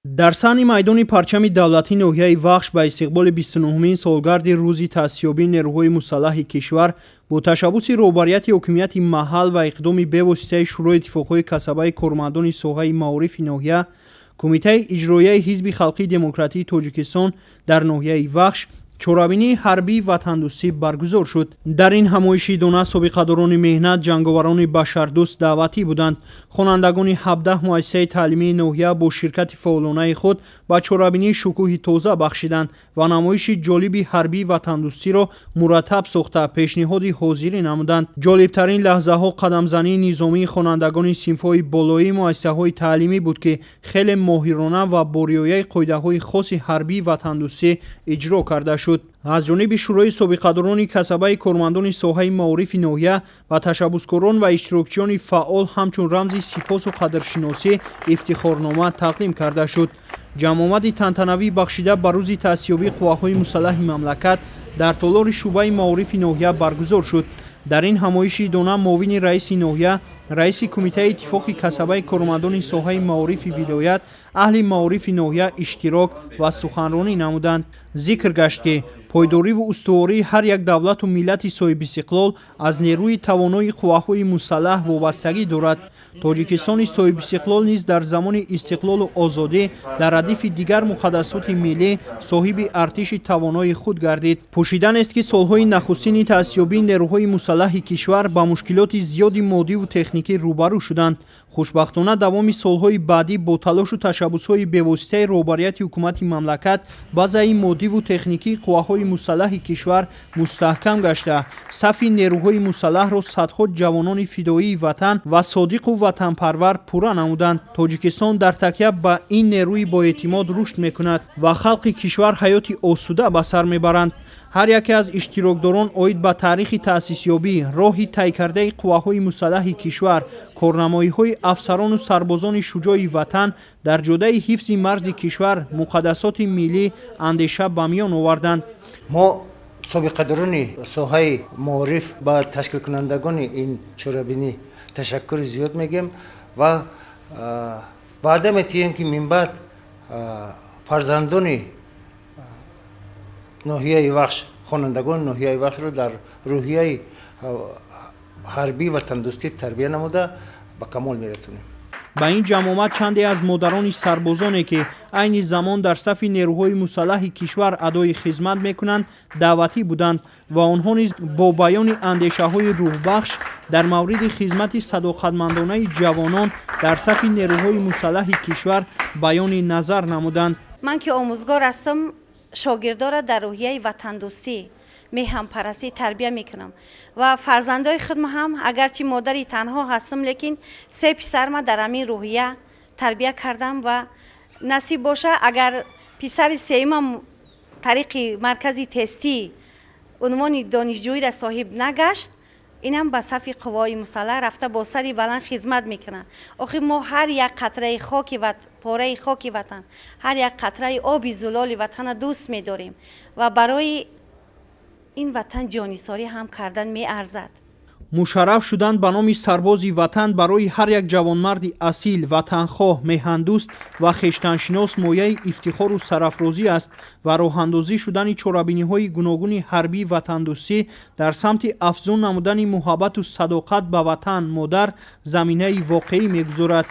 Дар саҳни майдони Парчами давлатии ноҳияи Вахш ба истиқболи 29-умин солгарди рӯзи таъсисёбии нерӯҳои мусаллаҳи кишвар бо ташаббуси роҳбарияти ҳокимияти маҳал ва иқдоми бевоситаи Шӯрои иттифоқҳои касабаи кормандони соҳаи маорифи ноҳия, Кумитаи иҷроияи Ҳизби халқии демократии Тоҷикистон дар ноҳияи Вахш чорабинии ҳарбии ватандӯстӣ баргузор шуд. Дар ин ҳамоиши дона собиқадорони меҳнат, ҷанговарони башардӯст даъватӣ буданд. Хонандагони 17 муассисаи таълимии ноҳия бо ширкати фаъолонаи худ ба чорабинии шукӯҳи тоза бахшиданд ва намоиши ҷолиби ҳарбии ватандӯстиро мураттаб сохта, пешниҳоди ҳозирӣ намуданд. Ҷолибтарин лаҳзаҳо қадамзании низомии хонандагони синфҳои болоии муассисаҳои таълимӣ буд, ки хеле моҳирона ва бо риояи қоидаҳои хоси ҳарбии ватандӯстӣ иҷро карда шуд. Аз ҷониби Шӯрои собиқадорони касабаи кормандони соҳаи маорифи ноҳия ва ташаббускорон ва иштирокчиёни фаъол ҳамчун рамзи сипосу қадршиносӣ ифтихорнома тақдим карда шуд. Ҷамъомади тантанавӣ, бахшида ба рӯзи таъсисёбии қувваҳои мусаллаҳи мамлакат, дар толори шӯъбаи маорифи ноҳия баргузор шуд. Дар ин ҳамоиши дона муовини раиси ноҳия, раиси Кумитаи иттифоқи касабаи кормандони соҳаи маорифи вилоят, аҳли маорифи ноҳия иштирок ва суханронӣ намуданд. Зикр гашт, ки пойдориву устувории ҳар як давлату миллати соҳибистиқлол аз нерӯи тавонои қувваҳои мусаллаҳ вобастагӣ дорад. Тоҷикистони соҳибистиқлол низ дар замони истиқлолу озодӣ дар радифи дигар муқаддасоти миллӣ соҳиби артиши тавонои худ гардид. Пӯшида нест, ки солҳои нахустини таъсисёбии нерӯҳои мусаллаҳи кишвар ба мушкилоти зиёди моддиву техникӣ рӯбарӯ шуданд. Хушбахтона, давоми солҳои баъдӣ бо талошу ташаббусҳои бевоситаи роҳбарияти ҳукумати мамлакат базаи моддиву техникии қувваҳои мусаллаҳи кишвар мустаҳкам гашта, сафи нерӯҳои мусаллаҳро садҳо ҷавонони фидоии ватан ва содиқу ватанпарвар пурра намуданд. Тоҷикистон дар такя ба ин нерӯи боэътимод рушд мекунад ва халқи кишвар ҳаёти осуда ба сар мебаранд. Ҳар яке аз иштирокдорон оид ба таърихи таъсисёбӣ, роҳи тай кардаи қувваҳои мусаллаҳи кишвар, корнамоиҳои афсарону сарбозони шуҷои ватан дар ҷодаи ҳифзи марзи кишвар, муқаддасоти миллӣ андеша ба миён оварданд. Мо, собиқадорони соҳаи маориф, ба ташкилкунандагони ин чорабинӣ ташаккури зиёд мегӯем ва ваъда метиҳем, ки минбаъд фарзандони ноҳияи Вахш, хонандагони ноҳияи Вахшро дар рӯҳияи ҳарбии ватандӯстӣ тарбия намуда, ба камол мерасонем. Ба ин ҷамъомад чанде аз модарони сарбозоне, ки айни замон дар сафи нерӯҳои мусаллаҳи кишвар адои хизмат мекунанд, даъватӣ буданд ва онҳо низ бо баёни андешаҳои рӯҳбахш дар мавриди хизмати садоқатмандонаи ҷавонон дар сафи нерӯҳои мусаллаҳи кишвар баёни назар намуданд. Ман ки омӯзгор ҳастам, шогирдора дар рӯҳияи ватандӯстӣ, меҳанпарастӣ тарбия мекунам ва фарзандои худам ҳам, агарчи модари танҳо ҳастам, лекин се писарма дар ҳамин рӯҳия тарбия кардам ва насиб боша, агар писари сеюмам тариқи маркази тестӣ унвони донишҷӯиро соҳиб нагашт, инам ба сафи қувваҳои мусаллаҳ рафта, бо сари баланд хизмат мекунад. Охир мо ҳар як қатраи хоки, пораи хоки ватан, ҳар як қатраи оби зулоли ватанро дӯст медорем ва барои ин ватан ҷонисорӣ ҳам кардан меарзад. Мушарраф шудан ба номи сарбози ватан барои ҳар як ҷавонмарди асил, ватанхоҳ, меҳандӯст ва хештаншинос мояи ифтихору сарафрозӣ аст ва роҳандозӣ шудани чорабиниҳои гуногуни ҳарбии ватандӯстӣ дар самти афзун намудани муҳаббату садоқат ба ватан модар заминаи воқеӣ мегузорад.